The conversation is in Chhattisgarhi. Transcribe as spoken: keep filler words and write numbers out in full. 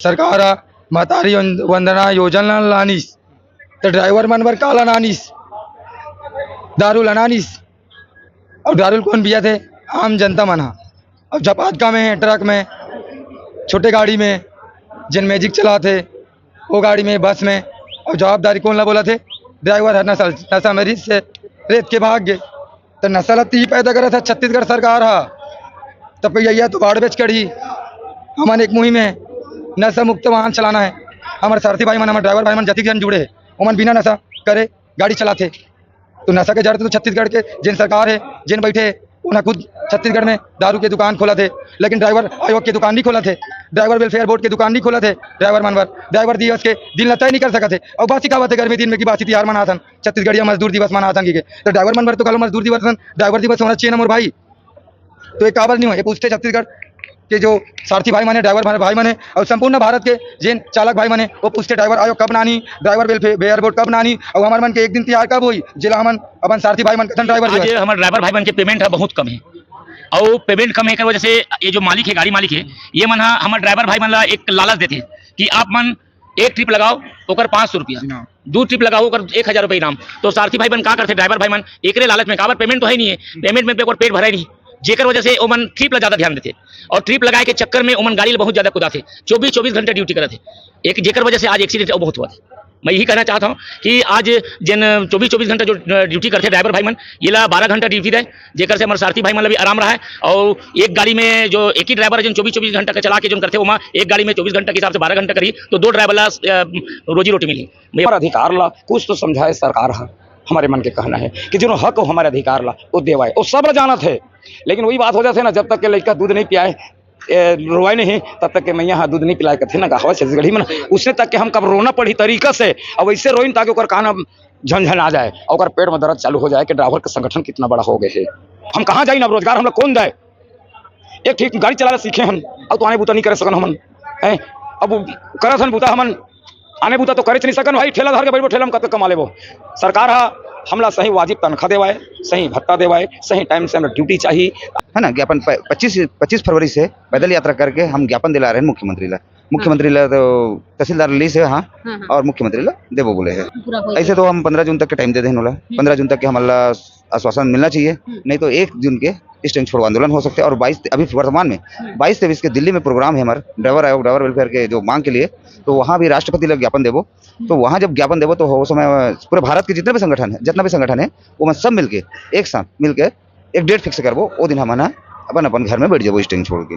सरकार ह महतारी वंद-, वंदना योजना लानिस, त ड्राइवर मन बर काला लानिस? दारू ला लानिस। अउ दारू ल कोन पियाथे? आम जनता मन ह। अउ जब आदका में, ट्रक में, छोटे गाड़ी में, जेन मैजिक चलाथे, वो गाड़ी में, बस में, अउ जवाबदारी कोन ला बोलथे? ड्राइवर ह नशा, नशा में रिस से रेत के भाग गे। त नशा ल ती पैदा करत हे छत्तीसगढ़ सरकार ह, त पइया तो बाढ़ बेच कढ़ी। हमन एक मुहिम हे, नशा मुक्त वाहन चलाना हे। हमर सारथी भाई मन, हमर ड्राइवर भाई मन जतिक जन जुड़े हे, ओमन बिना नशा करे गाड़ी चलाथे। तो नशा के जड़ तो छत्तीसगढ़ के जेन सरकार हे, जेन बैठे हे, ओना खुद छत्तीसगढ़ में दारू के दुकान खोलत हे, लेकिन ड्राइवर आयोग के दुकान नहीं खोलत हे, ड्राइवर वेलफेयर बोर्ड के दुकान नहीं खोलत हे। ड्राइवर मन बर ड्राइवर दिवस के दिन ला तय नहीं कर सकत हे। अउ बासी खावत हे गर्मी दिन में कि बासी तिहार मनाथन, छत्तीसगढ़िया मजदूर दिवस मनाथन कहिके। तो ड्राइवर मन बर तो घलो मजदूर दिवस, ड्राइवर दिवस होना चाहिए ना मोर भाई। तो ये काबर नहीं हो, ये पूछते छत्तीसगढ़ के जो सारथी भाई मन हे, ड्राइवर भाई, भाई मन हे, अउ संपूर्ण भारत के जेन चालक भाई मन हे, वो पूछते ड्राइवर आयोग कब नानी, ड्राइवर वेलफेयर बोर्ड कब नानी, अउ हमर मन के एक दिन तिहार कब होई, जेला हमन अपन सारथी भाई मन कथन ड्राइवर आज दिवस। हमर ड्राइवर भाई मन के पेमेंट ह बहुत कम हे, अउ पेमेंट कम हे कर वजह से ये जो मालिक हे, गाड़ी मालिक हे, ये मन ह हमर ड्राइवर भाई मन ला एक लालच देथे कि आप मन एक ट्रिप लगाओ, ओकर पाँच सौ रुपया, इनाम। दू ट्रिप लगाओ, ओकर एक हजार रुपया इनाम। तो सारथी भाई मन का करथे, ड्राइवर भाई मन एकरे लालच में, काबर पेमेंट तो है नहीं है, पेमेंट में ओकर पेट भरे नहीं, जेकर वजह से ओमन ट्रिप ला ज्यादा ध्यान देथे। और ट्रिप लगाए के चक्कर में ओमन गाड़ी ला बहुत ज्यादा कुदाथे, चौबीस चौबीस घंटा ड्यूटी करत हे, एक जेकर वजह से आज एक्सीडेंट बहुत हुआ। मैं यही कहना चाहता हूँ कि आज जेन चौबीस चौबीस घंटा जो ड्यूटी करथे ड्राइवर भाई मन, ये ला बारह घंटा ड्यूटी दे, जेकर से हमर सारथी भाई मन ला भी आराम रहा है। और एक गाड़ी में जो एक ही ड्राइवर जेन चौबीस चौबीस घंटा का चला के जोन करथे, ओमा एक गाड़ी में चौबीस घंटा के हिसाब से बारह घंटा करी, तो दो ड्राइवर ला, अ, रोजी रोटी मिली। भैया, पर अधिकार ला कुछ तो समझाए सरकार ह, हमारे मन के कहना है कि जो हक हो हमारे अधिकार ला, वो देवाए, वो सब ला जानत है। लेकिन वही बात हो जाथे ना, जब तक के लइका दूध नहीं पियाए, ए, रोवाए नहीं, तब तक के मैया ह दूध नहीं पिलाए, कथे ना कहावत छत्तीसगढ़ी में ना, उसने तक के हम कब रोना पड़ी तरीका से, अब वैसे रोइन ताकि ओकर कान अब झनझन आ जाए, ओकर पेट में दर्द चालू हो जाए कि ड्राइवर के संगठन कितना बड़ा हो गए है। हम कहाँ जाइन, अब रोजगार हम लोग कौन दे? एक ठीक गाड़ी चलाना सीखे हन, अब तो आने बूता नहीं करे सकन हमन, हैं? अब करत हन बूता हमन, आने बूता तो करेच नहीं सकन भाई, ठेला धर के बैठबो, ठेला में कतक कमा लेबो। सरकार ह हमला सही वाजिब तनख्वाह देवाए, सही भत्ता देवाए, सही टाइम से हमला ड्यूटी चाहिए। है ना, ज्ञापन प-, पच्चीस, पच्चीस फरवरी से पैदल यात्रा करके हम ज्ञापन दिला रहे हैं मुख्यमंत्री ला। मुख्यमंत्री ला तो तहसीलदार लीस है, हाँ, हाँ, हाँ। और मुख्यमंत्री ला देबो बोले हैं। पूरा हो ऐसे जाए। तो हम पन्द्रह जून तक के टाइम दे दें ओला। हम्म। पन्द्रह जून तक के हमला आश्वासन मिलना चाहिए, हम्म। नहीं तो एक जून के स्टैंड छोड़ो आंदोलन हो सकते हैं। और बाईस, अभी वर्तमान में हम्म। बाईस तेईस के दिल्ली में प्रोग्राम है हमारा ड्राइवर आयोग, ड्राइवर वेलफेयर के जो मांग के लिए, तो वहाँ भी राष्ट्रपति ला ज्ञापन देबो। तो हम्म। वहाँ जब ज्ञापन देबो तो वो समय पूरे भारत के जितने भी संगठन है, जितना भी संगठन है, वो मन सब मिलके एक साथ मिलके एक डेट फिक्स करबो, वो दिन हमन ह अपन अपन घर में बैठ जाबो स्टैंड छोड़ के।